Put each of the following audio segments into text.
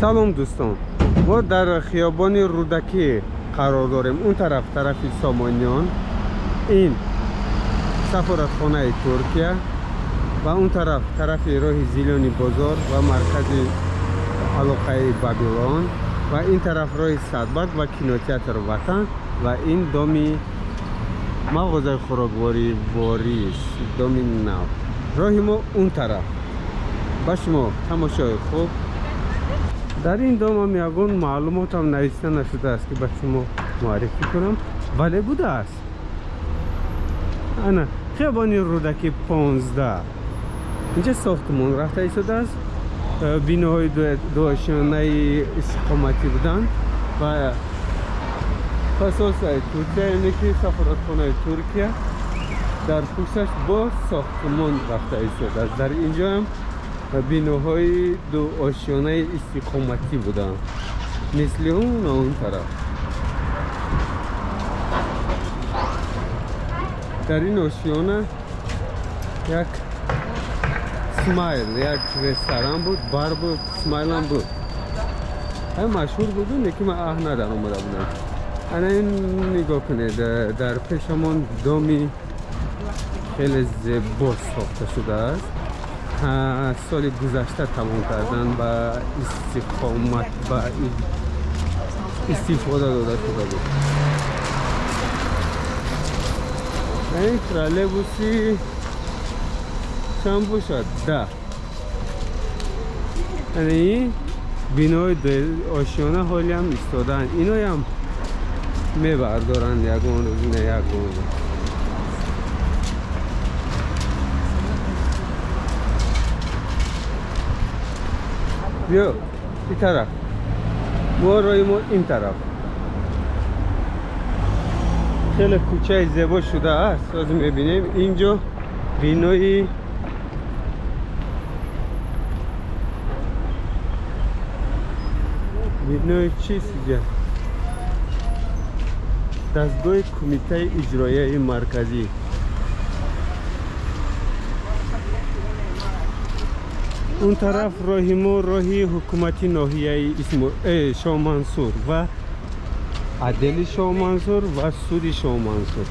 Салом дӯстон, мо дар хиёбони Рӯдакӣ қарор дорем. Он тараф тарафи Сомониён, ин сафоратхонаи Туркия ва он тараф тарафи роҳи Зилёни бозор ва маркази алоқаи Бабилон ва ин тараф роҳи Садбарг ва кинотеатр Ватан ва ин доми мағозаи хӯроквории Ворис, доми нав. Роҳи мо он тараф. Ба шумо тамошои хуб. Дар ин домам ягон маълумотам нависта нашудааст, ки ба шумо муаррифӣ кунам, вале будааст. Ана хиёбони Рӯдакӣ 15. Инҷа сохтмон рафта истодааст. Биноҳои дуошёнаи истиқоматӣ буданд ва посольствои Туркия, яъне ки сафоратхонаи Туркия дар пушташ боз сохтмон рафта истодааст. Дар инҷоам биноҳои дуошёнаи истиқоматӣ буданд, мисли он он тараф. Дар ин ошёна як Смайл, як ресторан буд, бар буд, Смайлам буд, машҳур буду, лекин ман аҳ надар омада будам. Ана ин нигоҳ кунед, дар пешамон доми хеле зебо сохта шудааст. Соли гузашта тамом кардан, ба истиқомат, ба истифода дода шуда буд. Ин троллейбуси чанд бошад? Да, ана ин бинои ошёна ҳолиам истодаанд, иноям мебардоранд ягон рӯз, не ягон рӯз. Биё ин тараф, мо роҳи мо ин тараф. Хеле кӯчаи зебо шудааст. Ҳозир мебинем, инҷо бинои чист? Иҷа дастгоҳи Кумитаи иҷроияи марказӣ. Он тараф роҳи мо роҳи ҳукумати ноҳияи Шоҳмансур ва отдели Шоҳмансур ва суди Шоҳмансур.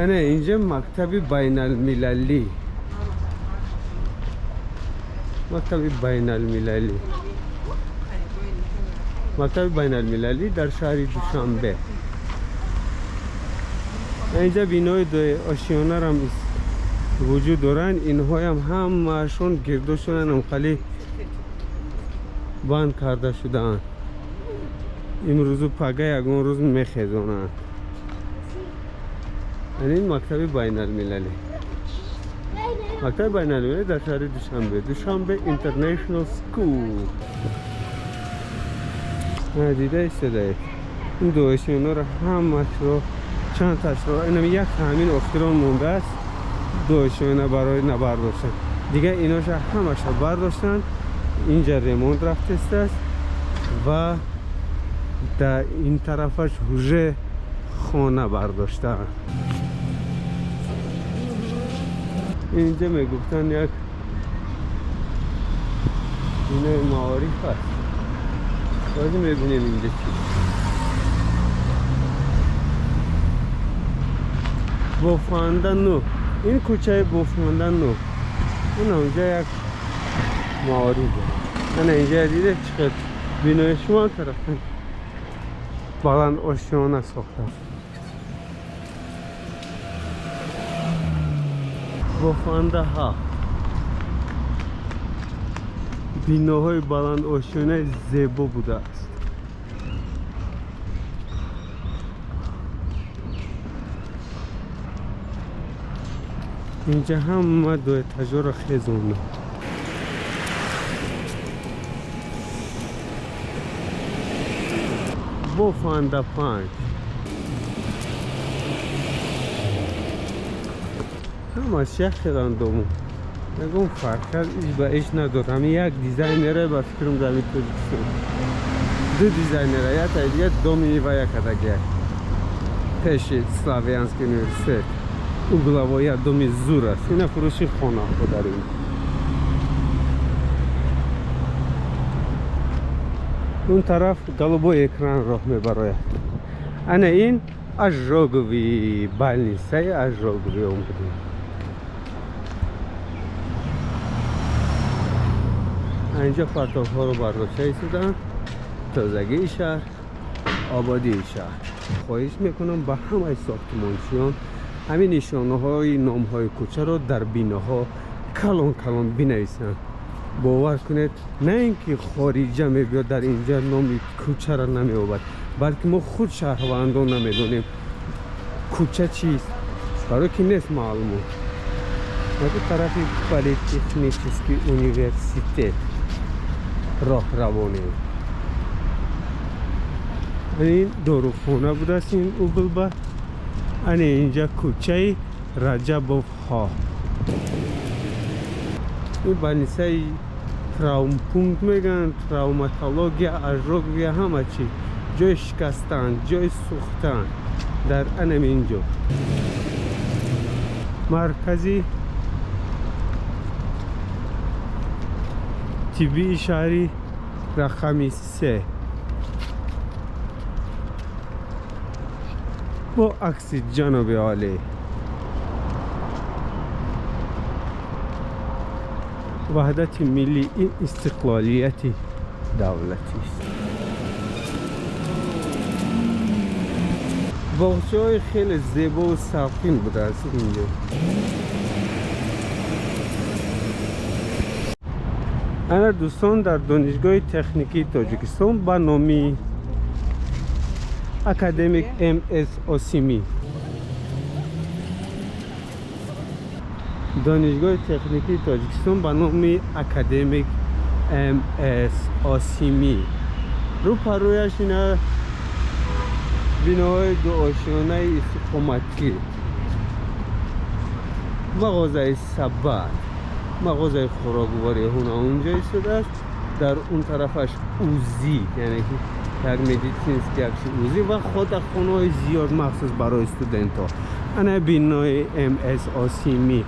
Ана инҷа мактаби байналмилалӣ, мактаби байналмилалӣ, мактаби байналмилалӣ дар шаҳри Душанбе. Инҷа бинои ошёнарам вуҷуд доранд, инҳоям ҳамаашон гирдо шуданд, онқали банд карда шудаанд. Имрӯзу пага ягон рӯз мехезонанд. Ин мактаби байналмилалӣ, мактаби байналмилалӣ дар шаҳри Душанбе, Душанбе International School. Дида истодаед, ин дуошёнаро ҳамашро, чанд ташро, инам як ҳамин охирон мондааст дуошёна барои набардоштан. Дигар иноша ҳамаша бардоштанд. Инҷа ремонт рафтестааст ва дар ин тарафаш уже хона бардоштаанд. Инҷа мегуфтанд як бинои маориф аст. Бозӣ мебинем инҷа чӣ. Бофанда ну, ин кӯчаи Бофанда ну, он онҷа як маориф. Ана инҷа дида, чӣ қадр бинои шумо тарафан баланд ошёна сохта. Бофанда 7, биноҳои баланд ошёнаи зебо будааст. Инҷа ҳама дуэтажоро хезонда. Бофанда 5, ҳамаш як хеланд дому, ягон фарқият иш ба иш надорад. Ҳами як дизайнере ба фикрам дар Тоҷикистон, ду дизайнера, яктай дига доми ва якадагия пеши Славянский университет угловой як доми зур аст. Ина фурӯши хонаҳо дар ин. Он тараф голубой экран роҳ мебарояд. Ана ин ожоговый больницаи ожоговый омадем. Инҷо партовҳоро бардошта истоданд. Тозагии шаҳр, ободии шаҳр. Хоҳиш мекунам ба ҳамаи сохтмончиён ҳамин нишонаҳои номҳои кӯчаро дар биноҳо калон калон бинависанд. Бовар кунед, на ин ки хориҷа мебиёд дар инҷа номи кӯчаро намеёбад, балки мо худ шаҳрвандон намедонем кӯча чист, барои ки нест маълумот. Тарафи политехнический университет роҳ равонем. Ин дорухона будааст ин углба. Ане инҷа кӯчаи Раҷабовҳо. Ин больницаи травмпункт мегӯянд, травматология, ожоговия, ҳама чи. Ҷои шикастан, ҷои сӯхтан дар анами инҷо. Маркази тиббии шаҳри рақами 3 бо акси ҷаноби олӣ. Ваҳдати миллӣ ин истиқлолияти давлатист. Боғчаҳои хеле зебову савқин будааст инҷо. Ана дӯстон, дар Донишгоҳи техникии Тоҷикистон ба номи академик М.С. Осимӣ. Донишгоҳи техникии Тоҷикистон ба номи академик М.С. Осимӣ. Рӯпарӯяш ина биноҳои дуошёнаи истиқоматӣ, мағозаи сабат, мағозаи хӯрокворӣ ҳуна унҷо истодааст. Дар он тарафаш УЗИ, яъне ки як медицинский як УЗИ ва худахонаҳои зиёд махсус барои студентҳо. Ана бинои М.С. Осимӣ,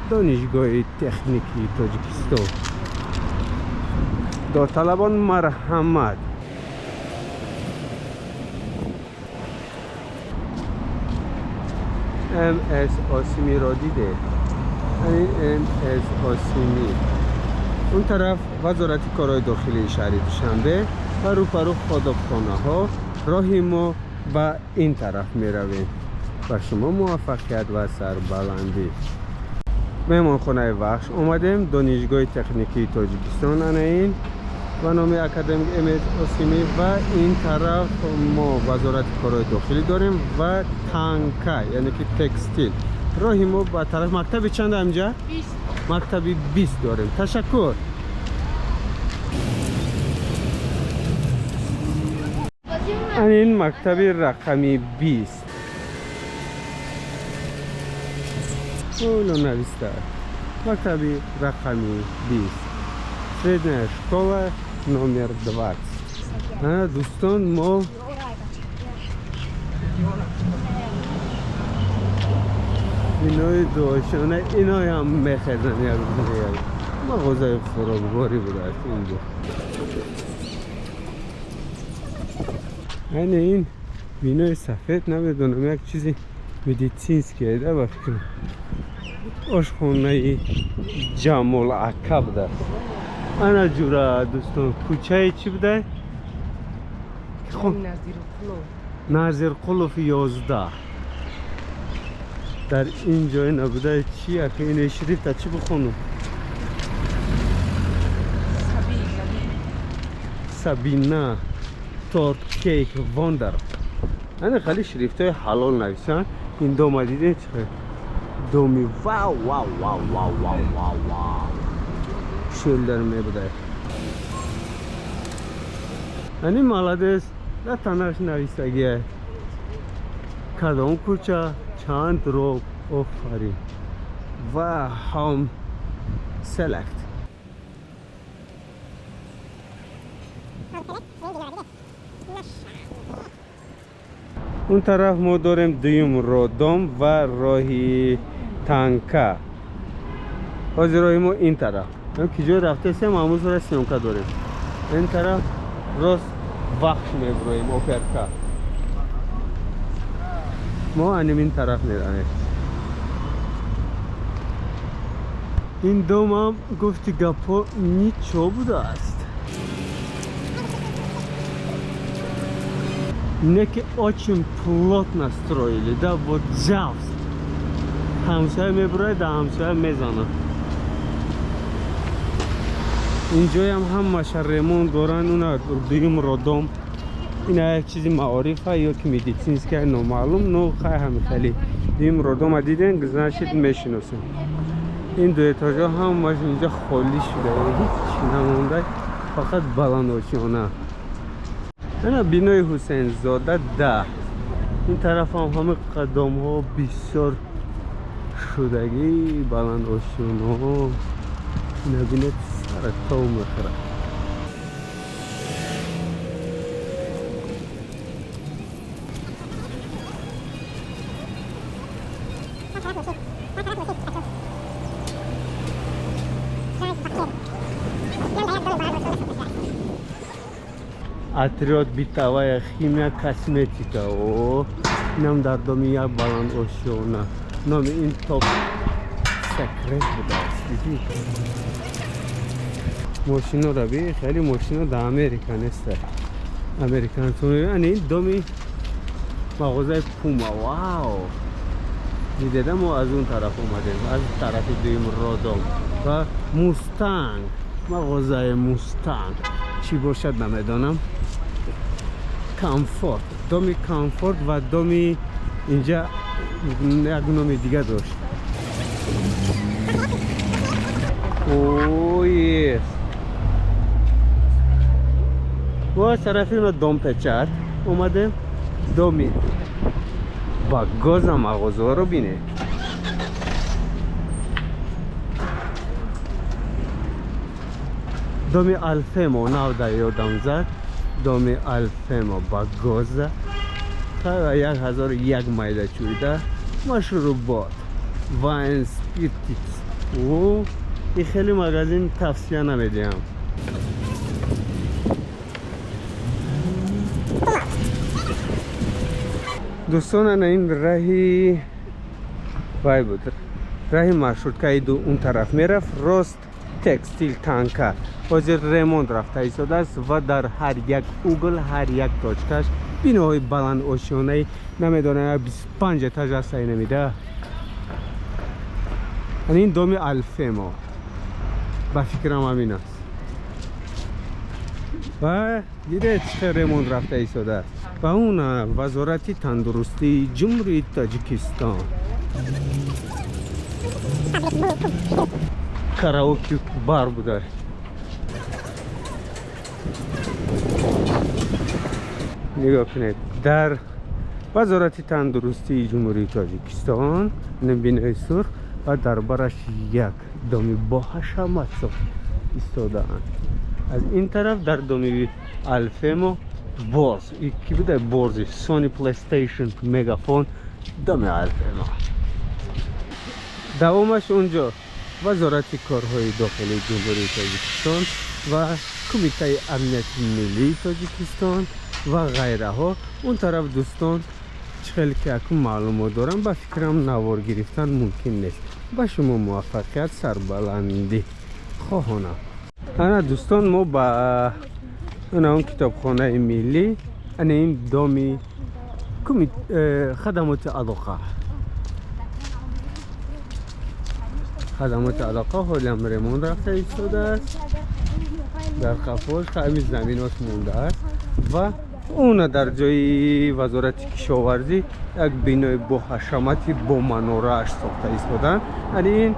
Донишгоҳи техникии Тоҷикистон. Довталабон марҳамат. М.С. Осимиро дидед? М.С. Осимӣ. Он тараф Вазорати корҳои дохилии шаҳри Душанбе ва рӯпарӯ ходобхонаҳо. Роҳи мо ба ин тараф меравем. Ба шумо муваффақият ва сарбаландӣ. Меҳмонхонаи Вахш омадем. Донишгоҳи техникии Тоҷикистон ана ин ба номи академик М.С. Осимӣ ва ин тараф мо Вазорати корҳои дохилӣ дорем ва танка, яъне ки текстил. Роҳи мо ба тараф мактаби чанд амҷа? Мактаби 20 дорем. Ташаккур. Ин мактаби рақами 20. Ҳоло нависта. Мактаби рақами 20. Средняя школа номер 20. Ана дӯстон, мо бинои дуошона иноям мехезанд як як. Мағозаи хӯрокворӣ будааст инҷо. Ане ин бинои сафед намедонам як чизи медицинский да ба фикрам. Ошхонаи Ҷамол ака будааст. Ана ҷура дӯстон, кӯчаи чӣ будай? Назирқулов 11. Дар ин ҷой набудай чи? Ака ин шрифта чӣ бихонам? Сабина торт кейк вондер. Ана хеле шрифтҳои ҳалол нависанд. Ин дома дидед чӣ? Доми вау вау вау вау вау вау вау. Шӯлдар мебудай. Ани молодец, да танаш нависагия. Кадом кӯча, чанд роб, офарин. Ва ҳом селект. Он тараф мо дорем дуюм родом ва роҳи танка. Ҳозир роҳи мо ин тараф. Ки ҷой рафтесем, ҳамузра съёмка дорем. Ин тараф рост Вахш меброем, оперка. Мо анимин тараф меравем. Ин домам гуфти гапҳо ничо будааст. Не ки очень плотно строили, да, вот ҷавз. Ҳамсоя мебурояд, да ҳамсоя мезанад. Инҷоям ҳамаша ремонт доранд, уна дуюм роддом. Ина як чизи маорифа ё ки медицинская, номаълум, но хай ҳами хеле. Дуюм роддома диден, значит мешиносем. Ин ду этажо ҳамаш инҷа холӣ шуда, ҳеҷ намонда, фақат баландошёна. Ана бинои Ҳусейнзода да. Ин тарафам ҳама қадомҳо бисёр шудагӣ, баландошёнаҳо. Ина бинед, сара тов мехӯрад. Отряд бытовая химия, косметика. О, инам дар доми як баландошёна. Номи ин топ секрет будааст. Дидӣ? Мошиноро би, хеле мошино дар Америка неста. Американцо ани ин доми мағозаи Пума. Вау! Дидеда, мо аз он тараф омадем, аз тарафи дуюм роддом ва Мустанг, мағозаи Мустанг. Чӣ бошад, намедонам. Комфорт, доми Комфорт ва доми инҷа як номи дига дошт. О, yes. Мо аз тарафи дом печат омадем. Доми ба гоза мағозаро бинед. Доми Алфемо нав дар ёдам зад. Доми Алфемо ба гоза. 1001 майда чӯйда. Машрубот. Wine spirits. О, ин хеле магазин тавсия намедиҳам. Дӯстон, ана ин раҳи вай буд. Раҳи маршруткаи ду он тараф мерафт, рост текстил танка. Ҳозир ремонт рафта истодааст ва дар ҳар як угол, ҳар як точкаш биноҳои баландошёнаи, намедонам, 25 этаж аст, ай намида. Ана ин доми Алфемо. Ба фикрам ҳамин аст. Ва дидед, чӣ хел ремонт рафта истодааст. Ва он Вазорати тандурустии Ҷумҳурии Тоҷикистон. Караоке бар буда. Нигоҳ кунед, дар Вазорати тандурустии Ҷумҳурии Тоҷикистон ин бинои сурх ва дар бараш як доми боҳашамат сохта истодаанд. Аз ин тараф дар доми Алфемо боз ки буда, борзи Sony PlayStation, Мегафон, доми Алфемо. Давомаш унҷо Вазорати корҳои дохилии Ҷумҳурии Тоҷикистон ва Кумитаи амнияти миллии Тоҷикистон ва ғайраҳо. Он тараф, дӯстон, чӣ хеле ки акун маълумот дорам, ба фикрам навор гирифтан мумкин нест. Ба шумо муваффақият, сарбаландӣ хоҳонам. Ана дӯстон, мо ба ана он китобхонаи миллӣ, ана ин доми хадамоти алоқа. Хадамоти алоқа ҳолиам ремонт рафта истодааст. Дар қафош ҳамин заминош мондааст ва уна дар ҷои Вазорати кишоварзӣ як бинои боҳашамати бо манорааш сохта истоданд. Ани ин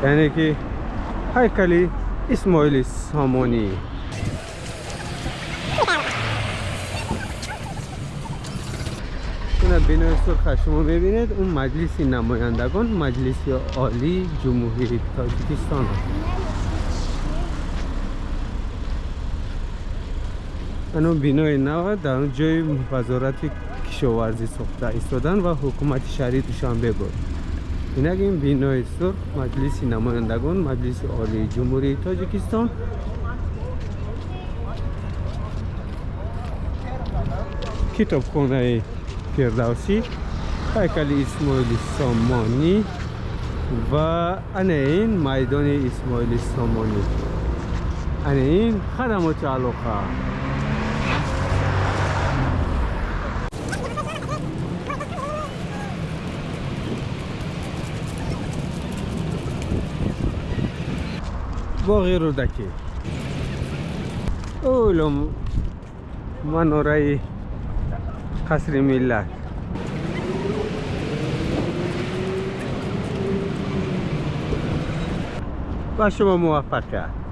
яъне ки ҳайкали Исмоили Сомонӣ. Ина бинои сурха шумо мебинед, он Маҷлиси намояндагон, Маҷлиси Олии Ҷумҳурии Тоҷикистон аст. Ано бинои нава дар он ҷои Вазорати кишоварзӣ сохта истоданд ва ҳукумати шаҳри Душанбе буд. Инак ин бинои сурх Маҷлиси намояндагон, Маҷлиси Олии Ҷумҳурии Тоҷикистон. Китобхонаи Фирдавсӣ, ҳайкали Исмоили Сомонӣ ва ана ин майдони Исмоили Сомонӣ. Ана ин хадамоти алоқа. Боғи Рӯдакӣ, оло манораи Қасри Миллат. Ба шумо муваффақият.